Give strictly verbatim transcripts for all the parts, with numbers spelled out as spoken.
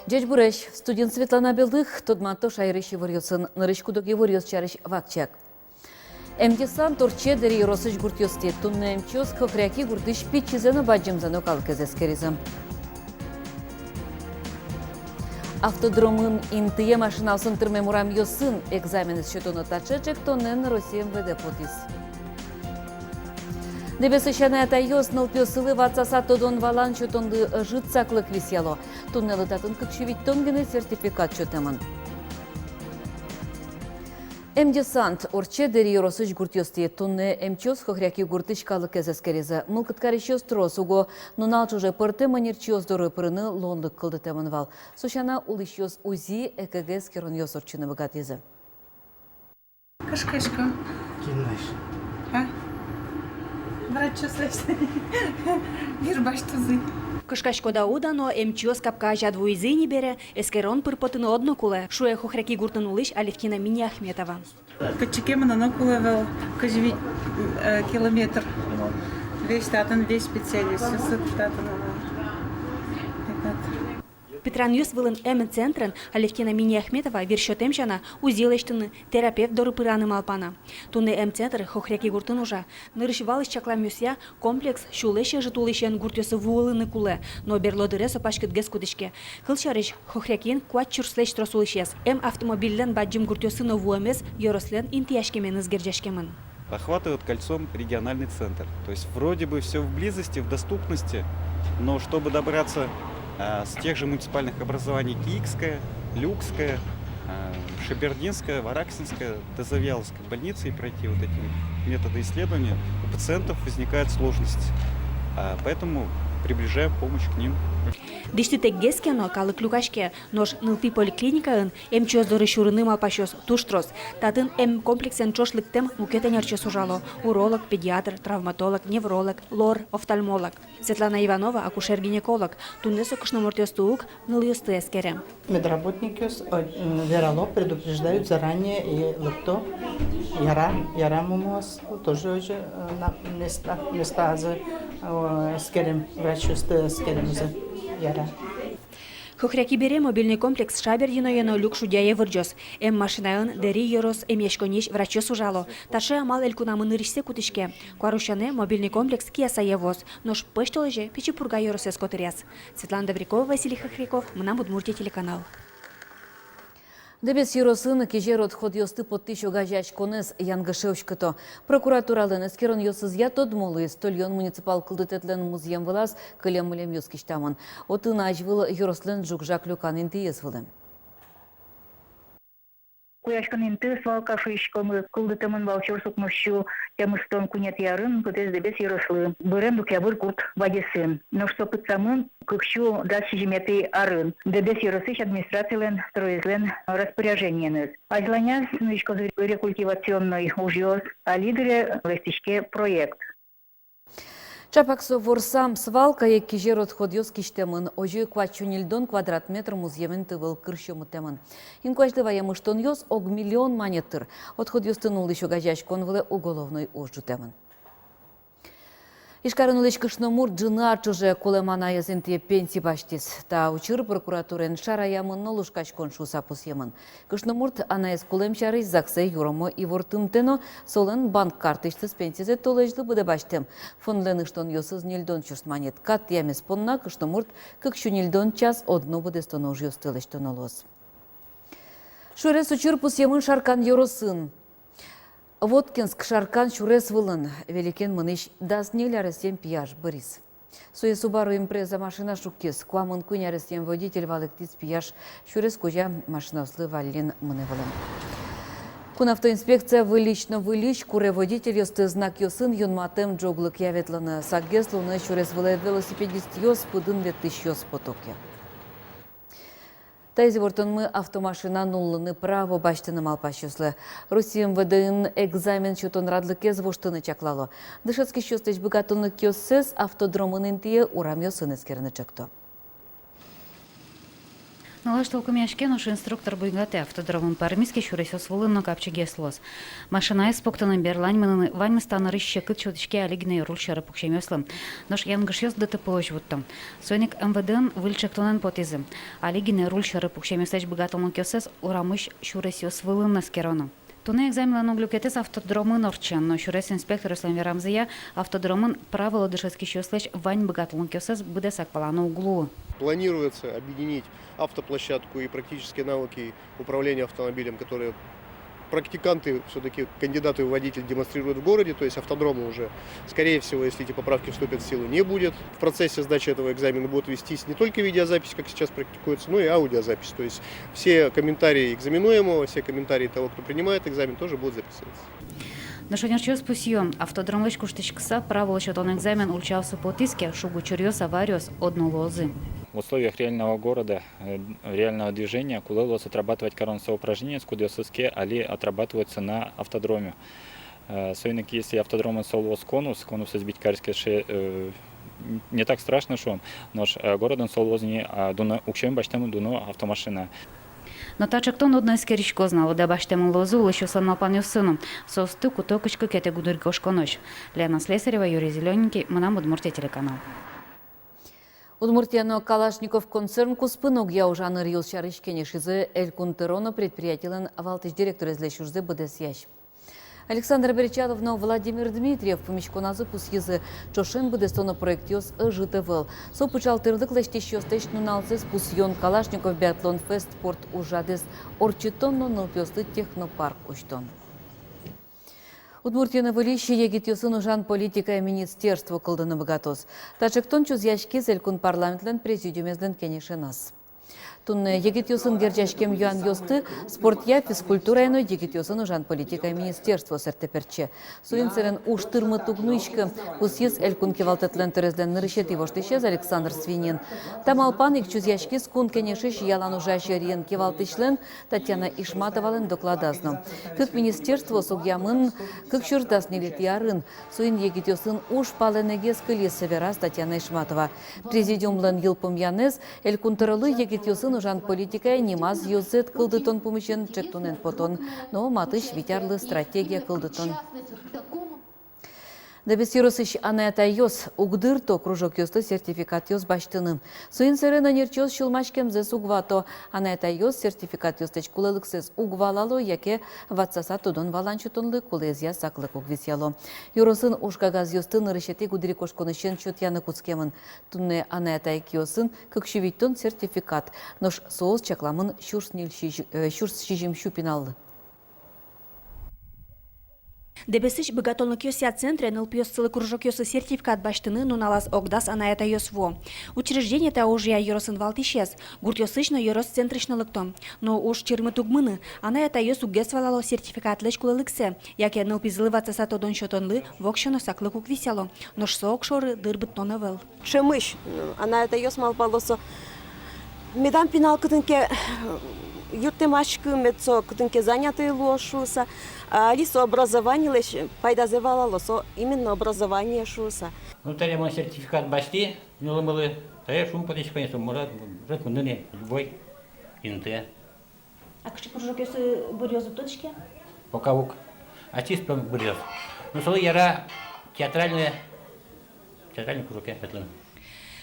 Ӟечбуресь! Студиын Светлана Белых. Тодмато шаерысь иворъёсын. Нырысь куд-ог иворъёс сярысь вакчияк. Эмдесант ортче Дэри ёросысь гуртъёстӥ. Туннэ эмчиос Хохряки гуртысь пичизэ но бадӟымзэ но калыкез эскеризы. Автодромын интые машинаосын тырмем урамъёсын экзаменэз сётоно. Таӵе ӵектонэн Россия МВД потӥз. Дэбесысь анай-атайёс нылпиоссылы ватсаса тодон-валан сётонлы ӧжыт саклык висъяло. Туннэлы татын кык сю витьтон гинэ сертификат сётэмын. Эмдесант ортче Дэри ёросысь гуртъёстӥ. Туннэ эмчиос Хохряки гуртысь калыкез эскеризы. Мылкыд карисьёс трос уго. Нунал ӵоже пӧртэм ӧнерчиос доры пырыны луонлык кылдытэмын вал. Со сяна, улӥсьёс УЗИ, ЭКГ эскеронъёс ортчыны быгатӥзы. Кышкасько. Кин лэсь? А? Врачъёс лэсь. Вир басьтӥзы. Кышкасько-а, уд-а, но эмчиос капка азяд вуизы ини бере, эскерон пыр потыны одно кулэ, шуэ Хохряки гуртын улӥсь Алевтина Минниахметова. Кытчы ке мыноно кулэ ӧвӧл, кызь вить, э, километр. Весь татын, весь специалистъёс татын ӧвӧл. Этот. Питранъёс вылын эмцентрын Алевтина Минниахметова вир сётэм сяна, УЗИ лэсьтыны, терапевт доры пыраны малпано. Туннэ эмцентр Хохряки гуртын ужа. Нырысь валысь чакламъёсъя, комплекс сюлэсь ӧжыт улӥсен гуртъёсы вуылыны кулэ, но берло дыре со паськытгес кутӥське. Кылсярысь, Хохрякиын куать сюрслэсь трос улӥсез. Эм автомобильлэн бадӟым гуртъёсы но вуэмез ёрослэн интыяськеменыз герӟаськемын. Охватывает кольцом региональный центр. То есть вроде бы всё в близости, в доступности, но чтобы добраться, а, с тех же муниципальных образований Киикское, Люкское, а, Шебердинское, Вараксинское до Завьяловской больницы и пройти вот эти вот методы исследования, у пациентов возникают сложности. А, поэтому приближаем помощь к ним. Дӥсьтытэкгес ке но, калык люкаське. Нош нылпи поликлиникаын эмчиос доры сюрыны малпасьёс туж трос. Татын эмкомплексэн ӵош лыктэм мукет ӧнерчиос ужало: уролог, педиатр, травматолог, невролог, лор, офтальмолог. Светлана Иванова акушер-гинеколог. Туннэ со кышномуртъёсты ук, нылъёсты эскере. Медработникъёс, э, м, верало, предупреждают заранее и лыкто. Яра, яра мумыос, тоже уже, э, на места, местазы, э, эскерем, врачъёсты эскеремзы, яра. Хохряки бере мобильный комплекс Шабердиное но Люк шудъяе вырӟоз. Эм машинаын Дэри ёрос эмъяськонниысь врачъёс ужало. Таӵе амал элькунамы нырысьсэ кутӥське. Куарусёнэ мобильный комплекс Киясае вуоз, нош пӧсьтолэзе Пичи Пурга ёросэз котыръяз. Светлана Добрякова, Василий Хохряков, «Мынам Удмуртие» телеканал. Дэбес ёросын кизер отходъёсты поттӥсь огазеяськонэз янгыше уськыто. Прокуратуралэн эскеронъёсызъя тодмо луиз: Тольён муниципал кылдытэтлэн музъем вылаз кылем-мылемъёс кисьтамын. Отын азьвыл ёрослэн ӝуг-жаг люкан интыез вылэм. Куяськон инты, свалка шуиськомы, кылдытэмын вал сюрс укмыс сю тямыстон куинетӥ арын, быдэс Дэбес ёрослы. Бырем Дукъябыр гурт вадесын. Нош со пытсамын кык сю дас сизьыметӥ арын Дэбес ёросысь администрацилэн строезлэн распоряжениеныз. Азьланяз нуиськозы рекультивационной ужъёс, али дыре лэсьтӥське проект. Чапак со ворсам свалкае кизер отходъёс кисьтэмын. Озьы куать сю ньыльдон квадрат метр музъем инты выл кырсьё мытэмын. Инкуазьлы ваем ыштонъёс ог миллион манет тыр. Отходъёсты нуллӥсь огазеяськон вылэ уголовной уж ӝутэмын. Ижкарын улӥсь кышномурт ӝыны ар ӵоже кулэм анаез интые пенси басьтӥз. Та учыр прокуратураен шараямын но лушкаськон шуыса пусъемын. Кышномурт анаез кулэм сярысь ЗАГСэ юромо ивортымтэ но, солэн банк картысьтыз пенсизэ толэзьлы быдэ басьтэм. Фондлэн ыштонъёсыз ньыльдон сюрс манет. Кат тӥямез понна кышномурт кык сю ньыльдон час одно быдэстоно ужъёсты лэсьтоно луоз. Сюрес учыр пусъемын Шаркан ёросын. Воткинск — Шаркан сюрес вылын великен мынӥсь дас ньыль аресъем пияш быриз. Сое Subaru Impreza машина шуккиз. Куамын куинь аресъем водитель валэктӥз: пияш сюрес кузя машинаослы валлин мынэ вылэм. Кунавтоинспекция выльысь но выльысь куре водительёсты знакъёсын юнматэм ӝоглыкъя ветлыны. Сакгес луыны сюрес вылэ велосипедистъёс, пыдын ветлӥсьёс потоке. Таиз ивортонмы автомашина нуллыны право басьтыны малпасьёслы. Россия МВД-ын экзамен сётон радлыкез воштыны чаклало. Дышетскисьёслэсь быгатонлыкъёссэс автодромын интые урамъёсын эскерыны ӵекто. Нылаш тулкымъяське, нош инструктор буйгатэ: автодромын пӧрмиз ке, сюресъёс вылын но капчигес луоз. Машинаез пуктыны, берлань мыныны — ваньмыз та нырысь секыт сётӥське али гинэ руль сьӧры пуксемъёслы. Нош янгышъёс ДТП-озь вутто. Соин ик МВД-ын выль ӵектонэн потӥзы: али гинэ руль сьӧры пуксемъёслэсь быгатонлыкъёссэс урамысь сюресъёс вылын эскероно. Туннэ экзаменлэн уг люкетэз автодромын ортче, но сюрес инспекторъёслэн верамзыя, автодромын праволы дышетскисьёслэсь вань быгатонлыкъёссэс быдэсак валаны уг луы. Планируется объединить автоплощадку и практические навыки управления автомобилем, которые практиканты, всё-таки кандидаты в водители, демонстрируют в городе, то есть автодромы уже, скорее всего, если эти поправки вступят в силу, не будет. В процессе сдачи этого экзамена будет вестись не только видеозапись, как сейчас практикуется, но и аудиозапись. То есть все комментарии экзаменуемого, все комментарии того, кто принимает экзамен, тоже будут записываться. Нош ӧнерчиос пусъё: автодромлэсь куштӥськыса праволы сётон экзамен ульчаосы потӥз ке, шуг учыръёс, авариос одно луозы. В условиях реального города, э, реального движения кулэ луоз отрабатывать карон со упражнениос, кудъёсыз ке али отрабатываются на автодроме. Э, соин ик, если автодромын со луоз конус, конусэз бить кариське ше-, э, не так страшно, шуом, нош, э, городын со луоз ни, а, дуно, уксёен басьтэмын дуно автомашина. Но та ӵектон одно эскериськоз на, лыдэ басьтэмын луозы улӥсьёслэн малпанъёссы но. Соосты куто кызь кыкетӥ гудырикошконозь. Лена Слесарева, Юрий Зелёненький, «Мынам Удмуртие» телеканал. Удмуртия но Калашников концерн куспын огъя ужан ӧръёс сярысь кенешизы Элькун тӧро но предприятилэн валтӥсь директорезлэсь ужзэ быдэсъясь. Александр Бречалов но Владимир Дмитриев пумиськоназы пусйизы: ӵошен быдэстоно проектъёс ӧжыт ӧвӧл. Со пыӵал тӥрлык лэсьтӥсьёслэсь нуналзэс пусйон, Калашников биатлон-фест спорт ужрадэз ортчытон но нылпиослы технопарк усьтон. Удмуртиын выльысь егитъёсын ужан политикая министерство кылдыны быгатоз. Та ӵектон чузъяськиз Элькун парламентлэн президиумезлэн кенешеназ. Туннэ егитъёсын герӟаськем юанъёсты спортъя, физкультурая но егитъёсын ужан политикая министерствоос ӧртэ-пертче. Соин сэрен уж тырмыт уг нуиськы, пусйиз Элькун кивалтэтлэн тӧрезлэн нырысетӥ воштӥсез Александр Свинин. Та малпан ик чузъяськиз Кун Кенешысь ялан ужась ӧриен кивалтӥсьлэн Татьяна Ишматовалэн докладаз но. Кык министерствоос огъямын кык сюрс дас ньылетӥ арын. Соин егитъёсын уж палэнэгес кылиз, вераз Татьяна Ишматова. Президиумлэн йылпумъянэз Элькун тӧролы егитъёсын ужан политикая нимаз ёзэт кылдытон пумысен ӵектонэн потон но матысь вить арлы стратегия кылдытон. Дэбес ёросысь анай-атайёс уг дырто кружокъёслы сертификатъёс басьтыны. Соин сэрен ӧнерчиос сюлмаськемзэс уг вато: анай-атайёс сертификатъёслэсь кулэлыксэс уг валало яке ватсаса тодон-валан сётонлы кулэезъя саклык уг висъяло. Ёросын уж кагазъёсты нырысетӥ гудырикошконысен сётъяны кутскемын. Туннэ анай-атай киосын кык сю витьтон сертификат, нош соос чакламын сюрс ньыль сю-, э, сюрс сизьым сю пиналлы. Дэбесысь быгатонлыкъёсъя центре нылпиослы кружокъёсы сертификат басьтыны нуналаз ог дас анай-атайёс вуо. Учреждениетэ ужъя ёросын валтӥсез, гуртъёсысь но ёрос центрысь но лыкто. Но уж тырмыт уг мыны, анай-атайёс уггес валало сертификатлэсь кулэлыксэ, яке нылпизылы ватсаса тодон-сётонлы воксё но саклык уг висъяло, нош со огшоры дыр быдтон ӧвӧл. Ӵемысь, э, анай-атайёс малпало со: медам пинал кытын ке, э, юрттэмаськы, мед со кытын ке занятый луоз шуыса. А али со образованилэсь пайдазэ валало, со именно образование шуыса. Ну, таре мон сертификат басьтӥ нылымылы, таре шумпотӥсько ини, со может, может мыныны любой интые. А кыӵе кружокъёсы быръёзы, уд тодӥське? Пока уг. Ачиз пе быръёз. Ну, солы яра театральный, театральный кружоке ветлыны.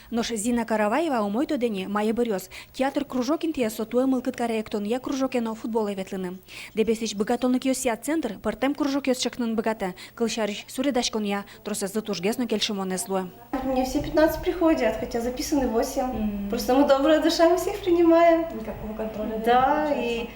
Нош Зина Караваева умой тодэ ни, мае быръёз. Театр кружок интые со туэ мылкыд каре эктонъя кружоке но футболэ ветлыны. Дэбесысь быгатонлыкъёсъя центр пӧртэм кружокъёс ӵектыны быгатэ, кылсярысь, суредаськонъя, тросэзлы тужгес но кельшымонэз луэ. Мне все пятнадцать приходят, хотя записаны восемь. Мгм. Просто мы добрая душа, мы всех принимаем. Никакого контроля, да, не получается. И,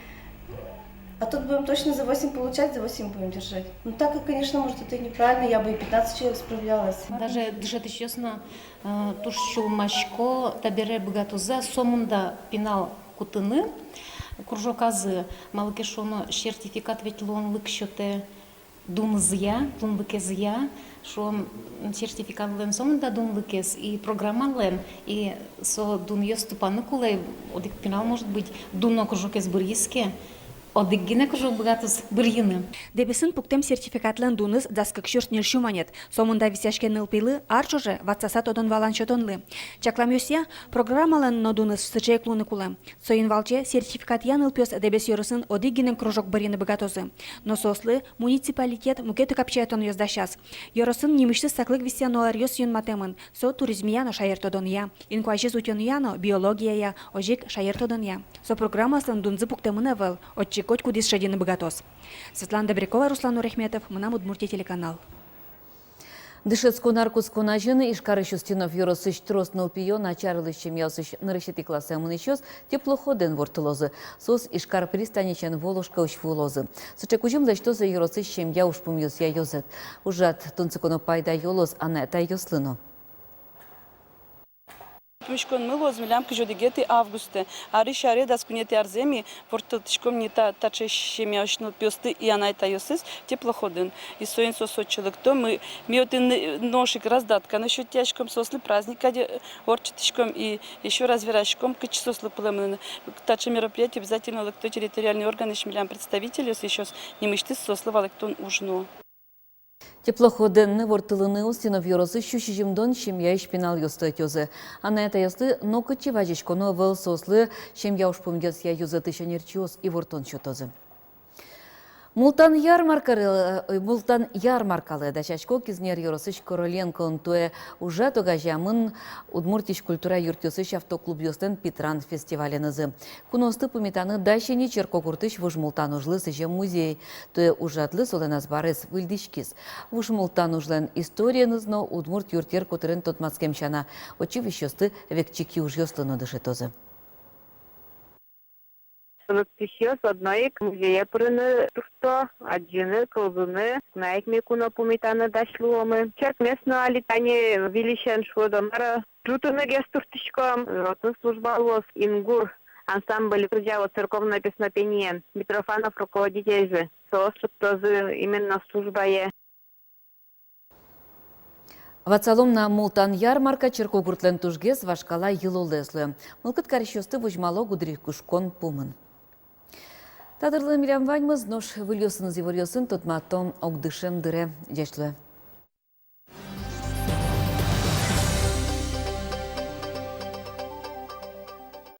а тут будем точно за восемь получать, за восемь будем держать. Ну, так как, конечно, может, это и неправильно, я бы и пятнадцать человек справлялась. Даже дышетӥсьёс но, э, туж сюлмасько, табере быгатозы-а сомында пинал кутыны кружоказы, малы ке шуоно, сертификат ведь луонлык сётэ дунзыя, дунлыкезъя, шуом, сертификатлэн сомында дунлыкез и программалэн, и со дунъёс тупаны кулэ. Одӥг пинал, может быть, дуно кружокез быръиз ке, Одӥг гинэ кружок быгатоз бырйыны. Дэбесын пуктэм сертификатлэн дуныз дас кык сюрс ньыль сю манет. Сомында висъяське нылпилы ар ӵоже ватсаса тодон-валан сётонлы. Чакламъёсъя, программалэн но дуныз сыӵе ик луыны кулэ. Соин валче сертификатъя нылпиос Дэбес ёросын одӥг гинэ кружок бырйыны быгатозы. Но соослы муниципалитет мукет ик капчиятонъёс дасяз. Ёросын нимысьтыз саклык висъяно аръёс юнматэмын. Со туризмъя но шаертодонъя, инкуазез утёнъя но биологияя, озьы ик шаертодонъя. Со программаослэн дунзы пуктэмын ӧвӧл, отчы котькудӥз шедьыны быгатоз. Светлана Добрякова, Руслан Нурахметов, «Мынам Удмуртие» телеканал. Дышетскон ар кутскон азьын Ижкарысь Устинов ёросысь трос нылпиё начарлэсь семьяосысь нырысетӥ классэ мынӥсьёс теплоходэн ворттылозы. Соос Ижкар пристаньысен Воложкаысь вуылозы. Сыӵе кузьым лэсьтоз ёросысь семья ужпумъёсъя ёзэт. Ужрад тунсыко но пайдаё луоз анай-атайёслы но. Пумиськонмы луоз милям кызь одӥгетӥ августэ. Арысь аре дас куинетӥ арзэ ми ворттылӥськом ни та, таӵе семьяысь нылпиосты и анай-атайёсыз теплоходын. И соин соос отчы лыкто. Ми, ми отын нош ик раздатка но сётъяськом, соослы праздник кадь ортчытӥськом и ещё раз вераськом, кытчы соослы пӧлы мыныны. Таӵе мероприятие обязательно лыкто территориальный органысь милям представительёс, ещё нимысьтыз соослы валэктон уж нуо. Теплоходэн ворттылыны Устинов ёросысь сю сизьымдон семьяысь пиналъёсты ӧтёзы. Анай-атайёслы нокытчы вазиськоно ӧвӧл, соослы семья ужпумъёсъя ёзэтысь ӧнерчиос ивортон сётозы. Мултан ярмаркалы, э, Мултан ярмаркалы дасясько Кизнер ёросысь Короленкоын. Туэ ужрад огазеямын Удмуртиысь культура юртъёсысь автоклубъёслэн питран фестиваленызы. Куноосты пумитаны дась ини Черкогуртысь Вуж Мултан ужлы сӥзем музей. Туэ ужрадлы солэн азбарез выльдӥськиз. Вуж Мултан ужлэн историеныз но удмурт юртъер котырен тодматскем сяна, отчы висьёсты векчи киужъёслы но дышетозы. Лыктӥсьёс одно ик музее пырыны туртто, адӟыны, кылзыны, куное ик ми куно пумитаны дась луомы. Черкмес но али тани выльысен, шуод-а, мар-а, ӝутыны гес туртӥськом. Отын служба луоз «Ингур» ансамбль, кырӟало церковное песнопениен, Митрофанов руководительзы. Соос лыктозы именно службае. Ватсалом на, Мултан ярмарка Черкогуртлэн тужгес вашкала йылолэз луэ. Мылкыд карисьёсты возьмало гудырикушкон пумын. Та дырлы милям ваньмыз, нош выльёсыныз иворъёсын тодматом огдышем дыре. Ӟеч луэ.